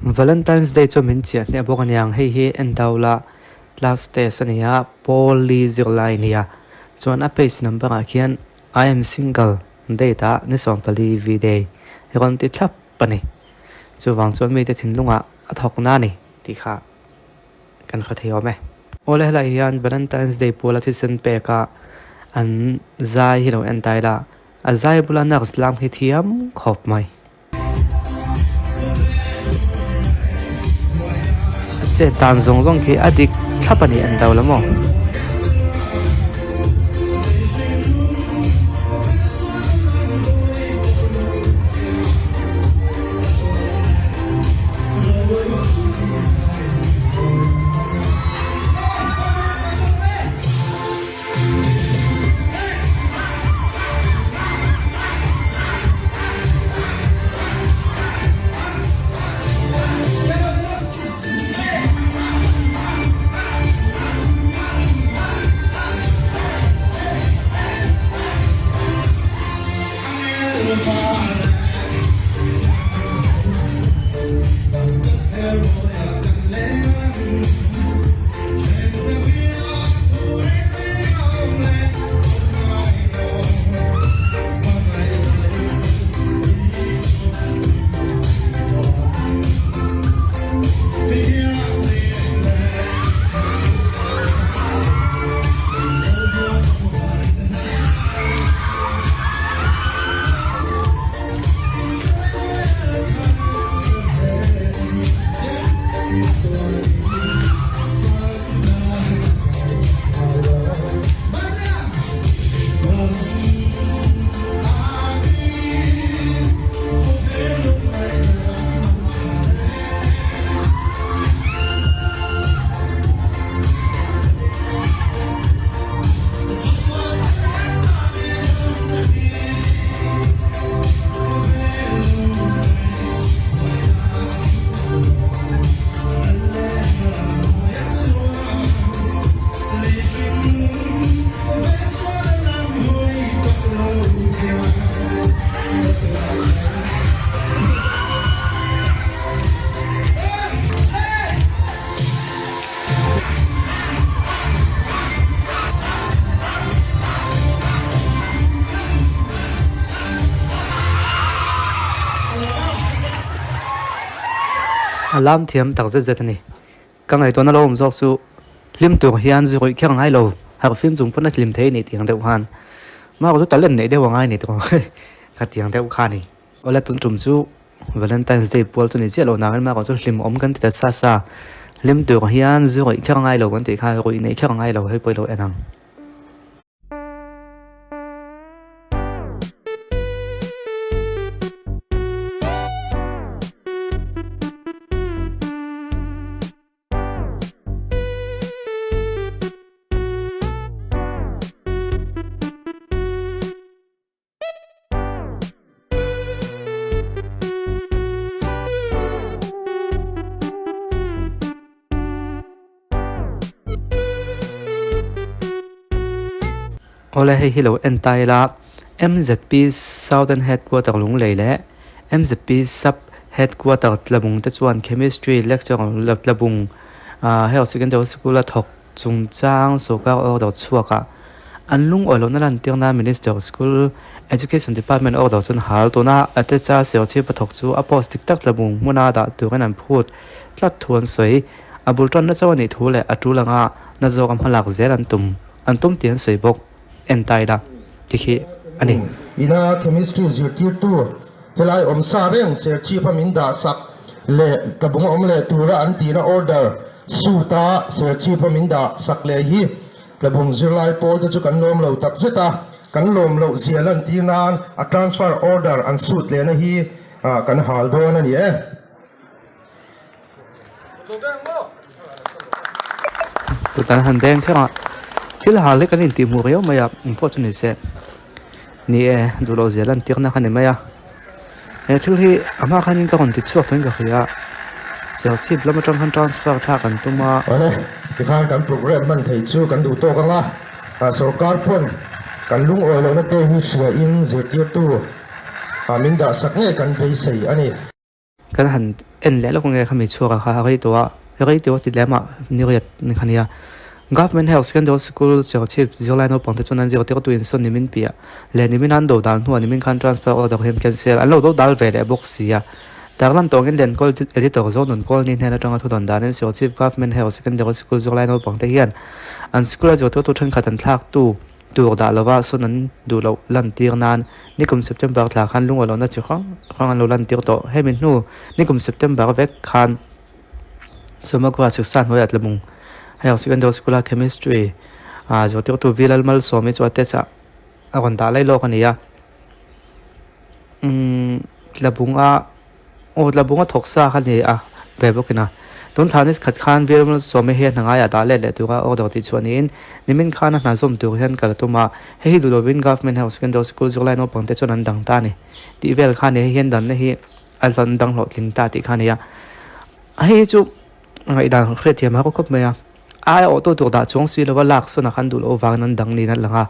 Valentine's Day chu min chiah hneh bawk aniang hei hi en dau la class test a ni a pawl li zirlai a ni a chuan a page number ah khian I am single date ah ni 14 V day rawn ti thlap a ni chuvang chuan mite thinlungah a thawk na a ni tih kha kan hre thei awm e. Awle helai hian Valentine's Day puala thisen pek a an zai hi lo en ta ila a zai bula nurse lam hi thiam khawp mai. A chet dan zawng zawng khi a dik thlap a ni an do la maw. A lam thiam tak zet zet a ni. Ka ngaihtuahna lo awm zawk chu hlim tur hian zu ruih kher ngai lo, harh fim chung pawn a hlim thei a ni tih ang deuh khan. Mah chu talent neih deuh a ngai a ni tawh ka ti ang deuh kha a ni. Awle tun tum chu Valentine's Day pual chu ni chiah lo nangin mah chu hlim awm kan ti ta sa sa. Hlim tur hian zu ruih kher ngai lo kan tih kha ruih neih kher ngai lo hei pawh i lo en ang. Awle hei hi lo en ta ila M_Z_P Southern Headquarter Lunglei leh M_Z_P Sub Headquarter Tlabung te chuan Chemistry lecture Tlabung ah heng secondary school a thawk chungchang sawrkar order chhuak ah an lungawi lohna lantir nan Minister School Education Department order chuan hal tuna Atecha Serchhip a thawk chu a post dik tak Tlabung hmuna dah turin an phut tlat thu an sawi. A bul tanna chauh a nih thu leh a tul anga na zawk a hmalak zel an tum an tum tih an sawi bawk. En ta ila ti khi a ni. Ina chemistry zirtirtu helai awm sa reng Serchhip a min dah sak leh tlabung awm leh tura an tihna order suit a Serchhip a min dah sak leh hi tlabung zirlai pawl te chu kan lawm lo tak zet a, kan lawm loh zia lantir nan a transfer order an suit lehna hi kan hal dawn a ni e. Kut an han beng thleng a, thil hal hi kan intih hmuh riau mai a, eng pawh chu ni se ni e duh loh zia lan tirna kha ni mai a, he thil hi a hma khanin ka rawn ti chhuak tawhin ka hria a, Serchhip lam atang khan transfer thlak an tum a. Awle, tikhan kan program hman thei chu kan duh tawk ang a, sorkar pawn kan lungawi lohna te hi hria in zirtirtu min dah sak ngei kan beisei a ni. Kan han en leh lawk nge khami chhuak a kha a rei tawh a, rei tawh a ti lem ah ni riat ni kha nia. Government Higher Secondary School Serchhip zirlai naupang te chuan an zirtirtu in sawn nimin piah leh nimin an do dal hnuah nimin khan transfer order hian cancel an lo do dal ve leh bawk si a. Tarlan tawngin Lenkawl Editor Zonun Kawlni hnen atanga thu dawn danin Serchhip Government Higher Secondary School zirlai naupang te hian an school a zirtirtu thenkhat an thlak tu Tur dah lova sawn an duh loh lantir nan nikum September thla khan lungaw lohna chi hrang hrang an lo lantir tawh. Hemi hnu nikum September vek khan Sawmagua Siksa hnuaiah Tlamung Higher Secondary School a Chemistry ah zirtirtu V Lalmalsawmi chu a test ah a rawn dah lai lawk a ni a. Umm Tlabunga Aw Tlabunga thawk sa kha ni a ve bawkin a. Tun thla ni khat khan Vilmal Sawmi hi a hna ngaiah dah let leh tura order tih chhuah niin nimin khan a hna zawm tur hian kal a tum a. Hei hi duh lovin Government Higher Secondary School zirlai naupang te chuan an dang ta a ni tih vel kha a ni. Hei hian danna hi a hlan dang hlawhtling ta tih kha a ni a. Hei hi chu ngaihdan hriatthiam a har khawp mai a. Ai awh tu tur dah chuang si lova lak sawn a khan duh loh avangin an dang niin a lang a.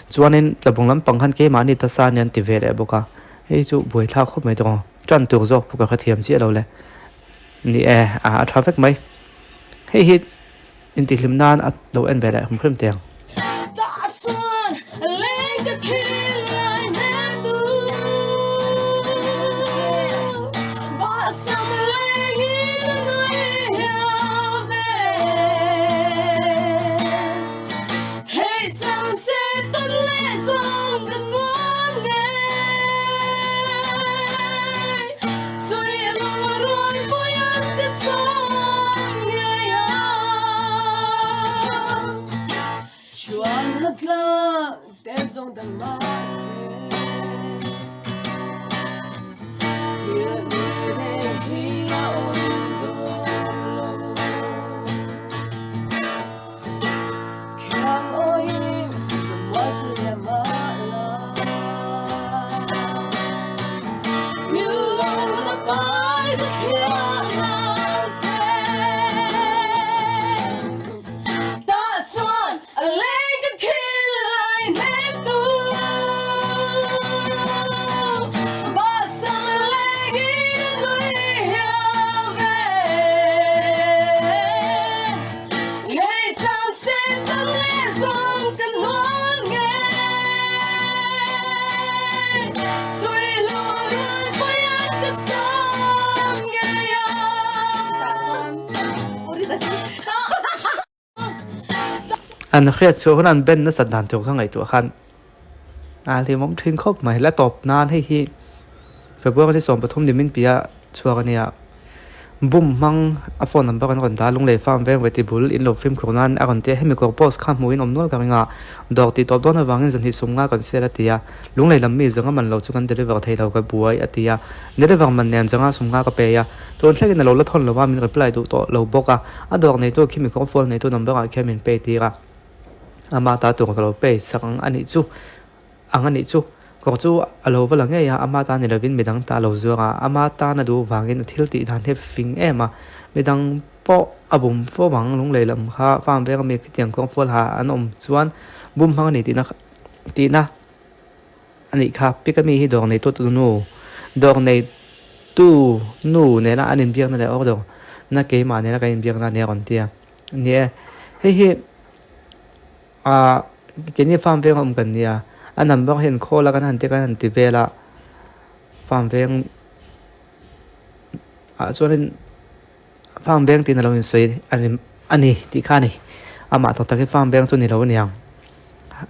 Chuanin Tlabung lampang khan keimahni tasa nia an ti ve leh bawk a. Hei chu buaithlak khawp mai tawng tan tur zawk pawh ka hrethiam chiah lo le. Ni e, a tha vek mai. Hei hi intihhlim nan a lo en ve leh hrim hrim teh ang. An hriat chhuah hun an ben nasat dan tur kha ngaihtuah khan a hlimawm thin khawp mai. La tawp nan hei hi February 13 ni min piah chhuak a nia. Bum hmang a phone number an rawn dah a, Lunglei farm veng ve ti bul in lo fimkhur nan a rawn ti a, hemi kawr post kha hmuhin awm nual ka ring a, dawr tih tawp dawn avangin zanhnih sum nga kan sel a ti a, Lunglei lam mi zawnga man lo chu kan deliver thei lo ka buai a ti a, deliver man nen zawnga sum nga ka pe a, tun thlengin a lo la thawn lo a, min reply duh tawh lo bawk a, a dawr neitu khi mi kawr fual neitu number ah khian min pay tir a, ama ta tur ka lo pay sak ang a nih chu. Ang a nih chu, kawr chu a lo va la ngei a, ama ta ni lovin midang ta a lo zuar a, ama tan a duh vangin a thil tih dan hi fing em a, midang pawh a bum fo vang lunglei lam kha farm veng ami khitiang kawng fual ha an awm chuan bum hmang a ni tihna tihna a nih kha, pick ami hi dawr nei tu nu dawr nei tu nu nena an inbiakna leh order na keimah nena kan inbiakna a nia rawn ti a, ni e hei hi. Ahh keini farm veng a awm kan nia a number hian call a kan han ti kan han ti vel a farm veng ah chuanin farm veng tiin alo insawi a ni tih kha a ni amah tak tak hi farm veng chu ni lo aniang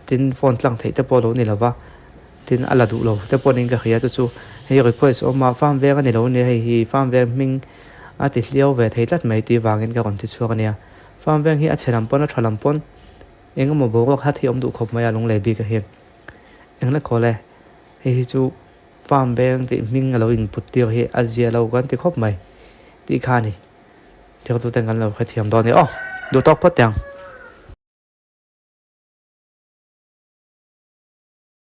tin phone tlang theih te pawh a lo ni lo va tin a la duh lo te pawh niin ka hria chu chu hei request a awm a farm veng a ni lo ania hei hi farm veng hming a ti hliau ve thei tlat mai tih vangin ka rawn ti chhuak a nia. Farm veng hi a chhe lam pawn a tha lam pawn eng emaw boruak hat hi a awm duh khawp mai a lunglei bik ah hian engla khawl e hei hi chu farm veng tih hming a lo input tir hi a zia lo kan ti khawp mai tih kha a ni thil tu ten kan lo hrethiam dawn a ni aw duh tawk phawt teh ang.